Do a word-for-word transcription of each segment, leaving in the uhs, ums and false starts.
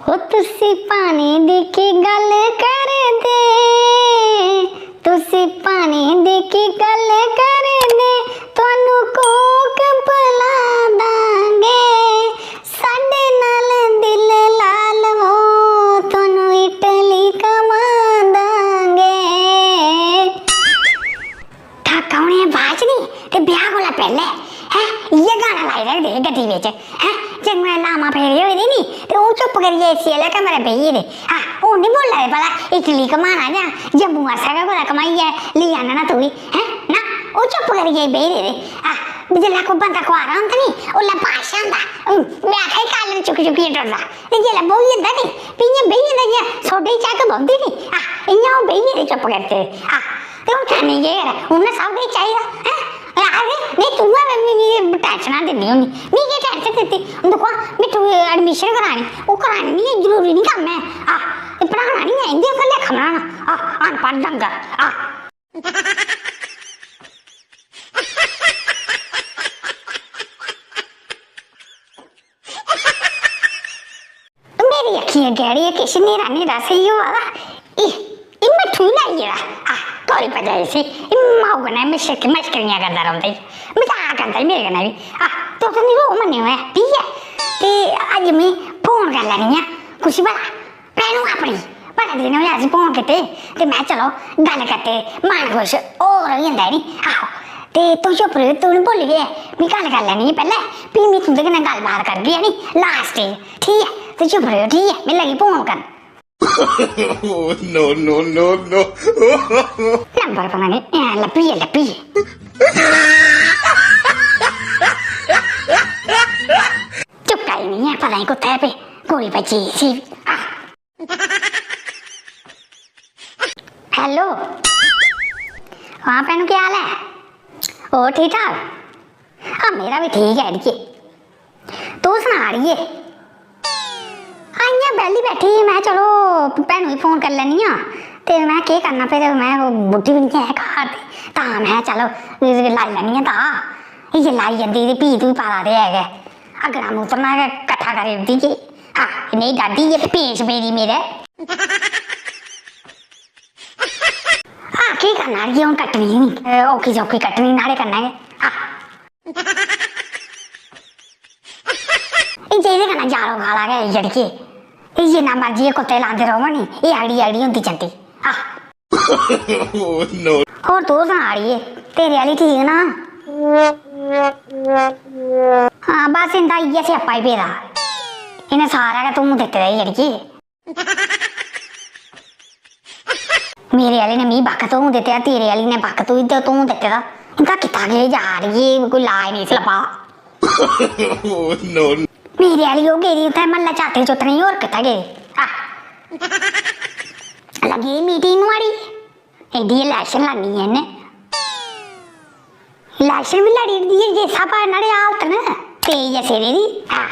ओ तुसी पानी दी की गल्ल करदे, तुसी पानी दी की गल्ल करदे, तुहानू कोक पला दांगे। साडे नाल दिल ला लवो, तुहानू इटली घमा दांगे। ठाका होने बाद च नी ते ब्याह कोला पैह्ले, हैं, इ'यै गाना लाई रखदे हे गड्डी बिच, हैं। जदूं लामा फेरे होए दे नी, ते ओह् चुप करियै एसी आह्ले कमरे बेही गेदे। आ, हून नी बोला दे भला इटली घमाना जां जम्मू आस्सै गै कुतै घमाइयै लेई आह्नना तुगी, हैं? ना, ओह् चुप करियै बेही रेह्दे। आ, जिसलै कोई बंदा कुआरा होंदा नी, उसलै बादशाह होंदा। हूं, में आखेआ, कल्ल चुक्की चुक्कियै टुरदा। ते जिसलै ब्होई जंदा नी, फ्ही इ'यां बेही जंदा, इ'यां सोडे दी झक्क बौंह्दी नी। आ, इ'यां ओह् बेही गेदे चुप करदे। आ, ते हून करनी केह् करै? उ'न्नै सब किश चाहिदा, हैं? एह् आखदे, "नेईं, तूं गै मी, मी टैंशनां दिन्नी होन्नी।" मी केह् टैंशन दित्ती? हून दिक्खो हां, मिट्ठू दी admission करानी, ओह् करानी निं ऐ, जरूरी निं कम्म ऐ। आह, ते पढ़ाना निं ऐ, इं'दे आह्ला लेखा बनाना। आह, अनपढ़ डंगर। आह। मेरी अक्खियें अग्गें अड़िये किश न्हेरा न्हेरा सेही होआ दा। एह्, एह् मिट्ठू ही लाई गेदा। आह, कौड़ी पजा इसी। एह् माऊ कन्नै मशक-, मश्करियां करदा रौंह्दा ई। मजाक करदा ई मेरे कन्नै बी। आह, तुस निं रो मन्नेओ ऐ, ठीक ऐ? ते अज्ज में फोन करी लैन्नी आं। खुशी भला, भैनू अपनी, बड़े दिन होए अस फोन कीते। ते में चलो गल्ल करदे, मन खुश होर होई जंदा ऐ नी। आहो, ते तूं चुप रेह्, तूं निं बोल्ली ऐ। में गल्ल करी लैन्नी आं पैह्लें, फ्ही में तुं'दे कन्नै गल्लबात करगी, है नी? Last च। ठीक ऐ, ते चुप रेह्, ठीक ऐ? में लगी फोन करन। Oh, no, no, no, no। Number पता निं, ऐ लब्भी गेआ, लब्भी गेआ। चुक्का ही निं ऐ, पता निं कुत्थै पे, गोली बज्जी इसी। Hello। हां भैनू, केह् हाल ऐ? होर ठीक ठाक? हां, मेरा बी ठीक ऐ अड़िये। तूं सना अड़िये। हां, इ'यां बेह्ली बैठी ही, में चलो भैनू गी फोन करी लैन्नी आं। ते में केह् करना फिर, में ओह् बुड्ढी बी निं ऐ घर ते, तां में चलो लाई लैन्नी आं तां। इ'यै लाई जंदी ते फ्ही तुगी पता ते है गै, अग्गना मुतरना गै कट्ठा करी ओड़दी जे। हां, नेही डाडी जे पेश पेदी मेरै। हां, केह् करना अड़िये, हून कट्टनी गै निं, औखी सौखी कट्टनी न्हाड़े कन्नै गै। हां। एह् जेह्दे कन्नै जालो खाला गै जड़के, एह् जिन्ना मर्जी एह् कुत्ते लांदे रौह्ङन नी, एह् अगड़ी अगड़ी होंदी जंदी। आह। Oh, no। होर तूं सना अड़िये, तेरे आह्ली ठीक ना? हां, बस इं'दा इ'यै स्यापा ही पेदा। इ'नें सारै गै धूं दित्ते दा ई अड़िये। मेरे आह्ले ने मी बक्ख धूं दित्ते दा, तेरे आह्ली ने बक्ख धूं दित्ते दा। इं'दा कीता केह् यार, एह् कोई लाज नेईं इसी लब्भा। Oh, no। मेरे आह्ली ओह् गेदी उत्थै म्हल्लै चातरी चुत्तने गी, होर कुत्थै गेदी? आह। लग्गी दी meeting नुहाड़ी, एड्डी election लड़नी ऐ इ'न्नै। Election बी लड़ी ओड़दी ऐ, जिस स्हाबै न्हाड़े हालत न, तेज ऐ सिरे दी। आह।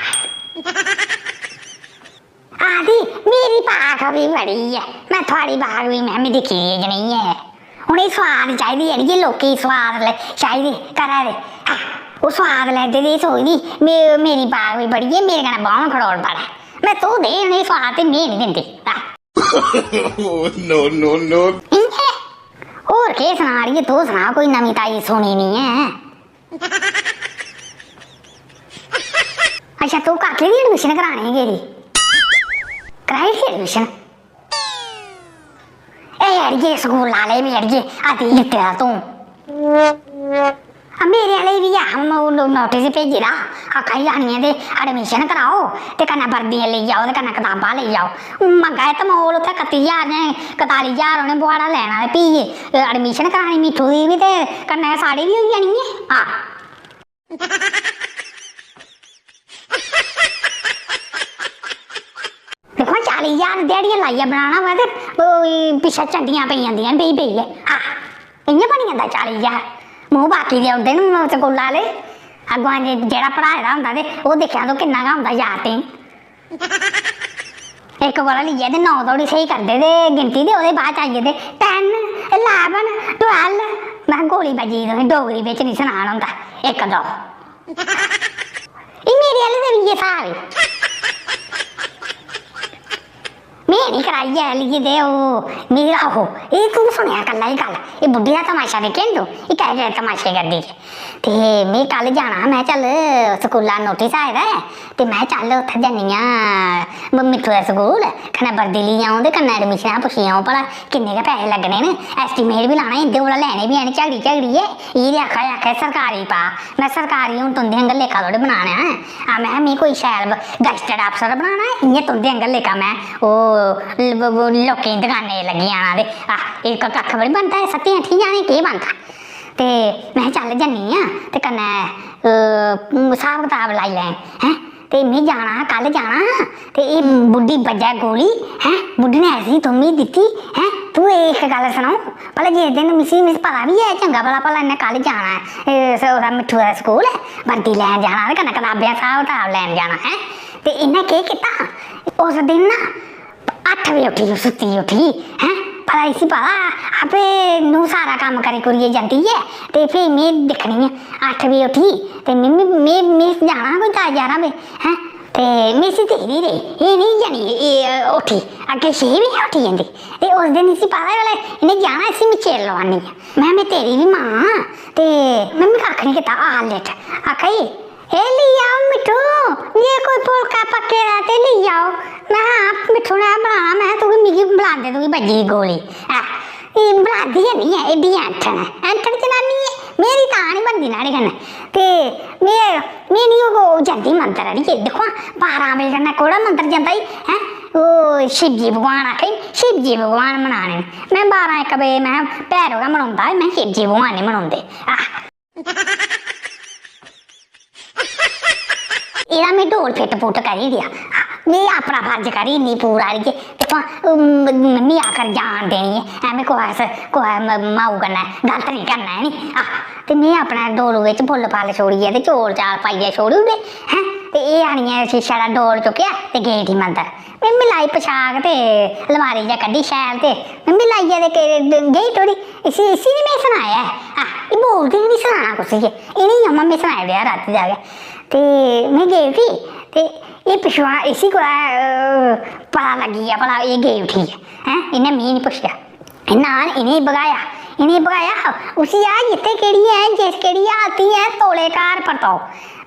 आखदी, "मेरी बाकफी बड़ी ऐ, में थुआढ़ी बाकफी, में बी दिक्खी दी ऐ जनेही ऐ।" उ'नेंगी सोआद चाहिदी, अड़िये, लोकें गी सोआद ले-, चाहिदे घरै दे। हैं, ओह् सोआद लैंदे ते एह् सोचदी, "मे-, मेरी बाकफी बड़ी ऐ, मेरे कन्नै बाह्न खड़ोल पड़ै। में तूं दे उ'नेंगी सोआद ते में निं दिंदी।" हैं। Oh, no, no, no। इ'यां होर केह् सनां अड़िये, तूं सना, कोई नमीं ताजी सुनी निं ऐ। अच्छा, तूं काके दी admission कराने गी गेदी? कराई ओड़ी admission? ए अड़िये, स्कूल आह्ले बी अड़िये, अति जित्ते दा तूं। आ, मेरे आह्ले बी ऐ, हून ओह् नो-, notice भेजी दा, आखा दी आनियै ते admission कराओ ते कन्नै वर्दियां लेई जाओ ते कन्नै कताबां लेई जाओ। हून मंगा दे तमोल उत्थै कत्ती ज्हार जां कताली ज्हार उ'नें बुहाड़ा लैना ते फ्ही admission करानी मिट्ठू दी बी ते कन्नै साढ़ी बी होई जानी ऐ। आ। दिक्खो, चाली ज्हार ध्याड़ियां लाइयै बनाना होऐ ते ओह् पिच्छें चंडियां पेई जंदियां न बेही बेहियै। आ, इ'यां बनी जंदा चाली ज्हार। मूंह् बाकी देई ओड़दे न स्कूला आह्ले। अग्गुआं जे-, जेह्ड़ा पढ़ाए दा होंदा ते ओह् दिक्खेआ तूं किन्ना गै होंदा याद ते। इक कोला लेइयै ते नौ धोड़ी स्हेई करदे ते गिनती ते ओह्दे बाद च आई जंदे ten, eleven, twelve। में गोली बज्जी दी तुसें, डोगरी बिच निं सनान होंदा। इक दो। एह् मेरे आह्ले दा बी इ'यै स्हाब ऐ। आइयै लिखी दे ओह्, मिगी आहो, एह् तूं सुनेआ कल्ला ही गल्ल, एह् बुड्ढी दा तमाशा दिक्खेआ नी तूं, एह् कैह्दे तमाशे करदी ऐ? ते में कल जाना हा, में चल स्कूला नोटिस आए दा ऐ, ते में चल उत्थै जन्नी आं म-, मिट्ठू दे स्कूल, कन्नै वर्दी लेई आऊं ते कन्नै एडमिशनां पुच्छी आऊं भला किन्ने गै पैसे लग्गने न, एस्टीमेट बी लाना, इं'दे कोला लैने बी हैन झगड़ी झगड़ियै, एह् ते आखा दे, आखा दे सरकारी पा, में सरकारी हून तुं'दे आंह्गर लेखा थोह्ड़े बनाना ऐ। आ, में, मी कोई शैल गजटड अफसर बनाना ऐ, इ'यां तुं'दे आंह्गर लेखा में ओह् ल-, ब-, ब-, लोकें दी दकानें च लग्गी जाना ते, आ, एह् क-, कक्ख बी निं बनदा ऐ, सत्तें अट्ठें ज्हारें केह् बनदा? ते में चल जन्नी आं ते कन्नै, अ, स्हाब कताब लाई लैं, हैं? ते में जाना हा, कल जाना हा, ते एह् बुड्ढी बज्जै गोली, हैं? बुड्ढी ने ऐसी तुम्मी दित्ती, हैं? तूं एह् इक गल्ल सनाओ, भला जिस दिन मिसी, मिसी पता बी ऐ चंगा भला, भला इन्नै कल जाना ऐ, एह् स-, ओह्दा मिट्ठू दा स्कूल ऐ, वर्दी लैन जाना ते कन्नै कताबें दा स्हाब कताब लैन जाना, हैं? ते इन्नै केह् कीता, उस दिन ना अट्ठ बजे उट्ठी, सुत्ती उट्ठी, हैं? भला इसी पता, आपे नूंह् सारा कम्म करी कुरियै जंदी ऐ, ते फ्ही में दिक्खनी आं, अट्ठ बजे उट्ठी, ते में, में, में, में जाना हा कोई दस ग्यारह बजे, हैं? ते में इसी दिखदी रेही, एह् निं जनी, एह् उट्ठी, अग्गें छे बजे उट्ठी जंदी। ते उस दिन इसी पता गै, इ'नें जाना, इसी में चिर लोआनी आं। में, में तेरी बी मां आं, ते में, में कक्ख निं कीता, आ लेट। आखा दी, "एह् लेई आओ मिट्ठू, जे कोई फुलका पक्के दा ते लेई आओ।" में, "हां, मिट्ठू ने बनाना।" में, "तुगी, मिगी बलांदे, तुगी बज्जी दी गोली।" ऐ, एह् बलांदी गै निं ऐ, एड्डी ऐंठन ऐ, ऐंठन जनानी ऐ, मेरी तां निं बनदी नुहाड़े कन्नै। ते में, में निं ओह्, ओह् जंदी मंदर, अड़िये, दिक्खो हां, बारां बजे कन्नै केह्ड़ा मंदर जंदा ई, हैं? ओह् शिवजी भगवान आखा दे, शिवजी भगवान मनाने न। में बारां इक बजे, में भैरो गै मनोंदा, में शिवजी भगवान निं मनोंदे। आह। एह्दा में डोल फिट पुट करी देआ। में अपना फर्ज करी इन्नी पूरा, अड़िये। दिक्खो हां, म-, मम्मी आखर जान देनी ऐ, ऐमें कुसै स-, कुसै म-, माऊ कन्नै गलत निं करना ऐ नी। आह, ते में अपने डोलू बिच फुल्ल फल्ल छोड़ियै ते चौल चाल पाइयै छोड़ी ओड़े, हैं? ते एह् आनियै उसी छड़ा डोल चुक्केआ ते गेई उठी मंदर। में, में लाई पशाक ते लमारी चा कड्ढी शैल ते में, में लाइयै ते के-, गेई टुरी। इसी, इसी निं में सनाया ऐ। आह, एह् बोलदी निं, सनाना कुसी ऐ? इ'नें गी अम्मा में सनाई ओड़ेआ रातीं दा गै। ते में गेई उठी ते एह् पिच्छुआं इसी कुतै, अ, पता लग्गी गेआ भला एह् गेई उठी ऐ, हैं? इ'न्नै मिगी निं पुच्छेआ। नाल इ'नेंगी भगाया, इ'नेंगी भगाया, उसी आ जित्थै केह्ड़ी ऐ, जिस केह्ड़ी हालती ऐ, तौले घर परताओ।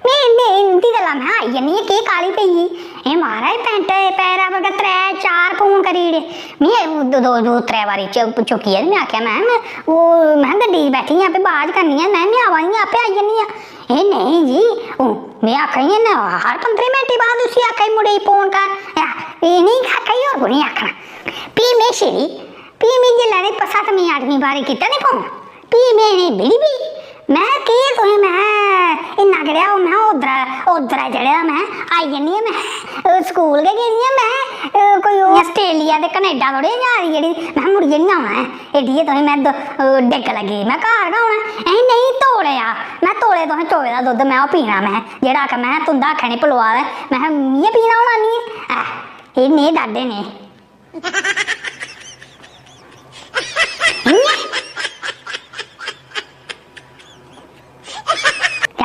में, में इं'दी गल्ला, में आई जन्नी आं, केह् काह्ली पेई गेई? एह् महाराज पैंट दे पैरा पर गै त्रै चार खून करी ओड़े। में दो, दो, दो त्रै बारी च-, चुक्कियै ते में आखेआ, में, में ओह्, में गड्डी च बैठी आं, आपे बाज करनी आं, में, में आवा दी आं, आपे आई जन्नी आं। एह् नेईं जी, ओह्, में आखा दी आं, हर पंदरें मिंटें बाद उसी आखा दी मुड़े गी फोन कर, एह्, इ'नेंगी आखा दी, होर कु'नेंगी आखना? फ्ही में छिड़ी। फ्ही में जिसलै इ'नें सतमीं अठमीं बारी कीता नी फोन, फ्ही में इ'नेंगी बिड़ी बी, में, "केह् तुसें, में, इन्ना केह् ओह्, में, ओदरा, ओदरा चढ़े दा, में, आई जन्नी आं, में, अ, स्कूल गै गेदी आं, में, अ, कोई ओह् आस्ट्रेलिया ते कनेडा थोह्ड़े जा दी जेह्ड़ी, में, मुड़ियै निं औना ऐ, एड्डी ऐ तुसें, में, द-, अ, डिग्ग लग्गी दी, में, घर गै औना ऐ।" "ऐं, नेईं, तौले आ, में, तौले तुसें चोए दा दुद्ध, में, ओह् पीना, में, जेह्ड़ा आखै, में, तुं'दा आखै निं पलोआ दा, में, इ'यै पीना होना निं ऐ, एह् नेह् डाडे नेह्।" इ'यां?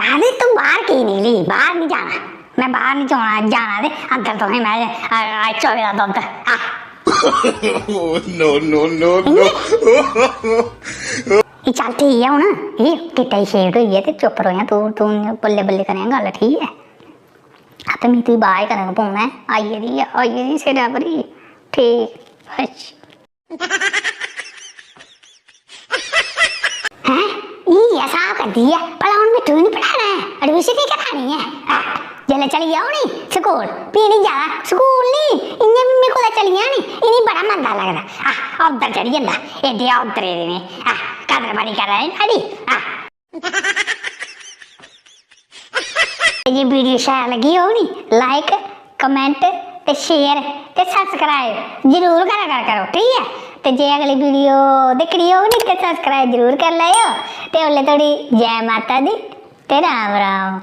आखदी, "तूं बाह्र की निकली? बाह्र निं जाना।" में, "बाह्र निं जाना, जाना ते अंदर तुसें में, आ, आ, चोए दा दुद्ध।" आ। Oh, no, no, no, no। इ'यां? एह् चल ठीक ऐ हुन, एह् किट्टा गी शेक होई गेआ ते चुप्प र'वेआं तूं, तूं इ'यां बल्लें बल्लें करेआं गल्ल, ठीक ऐ? आपें मिगी तुगी बाज करन पौना ऐ, आई गेदी ऐ, आई गेदी सिरै पर ई। ठीक, अच्छा। हैं? इ'यै स्हाब करदी ऐ, भला हून मिट्ठू गी निं पढ़ाना ऐ, admission निं करानी ऐ? आ, जेल्लै चली जाओ नी स्कूल, फ्ही निं जाना। स्कूल निं, इ'यां बी में कुतै चली जां नी, इ'नें बड़ा मंदा लगदा। आ, औंदर चढ़ी जंदा, एड्डे औंदरे दे में। आ, कदर बड़ी करा दे न साढ़ी। आ। जे video शैल लग्गी होग नी, like, comment ते share ते subscribe जरूर करा कर करो, ठीक ऐ? ते जे अगली video दिक्खनी होग नी ते subscribe जरूर करी लैएओ। ते ओल्लै धोड़ी जै माता दी ते राम राम।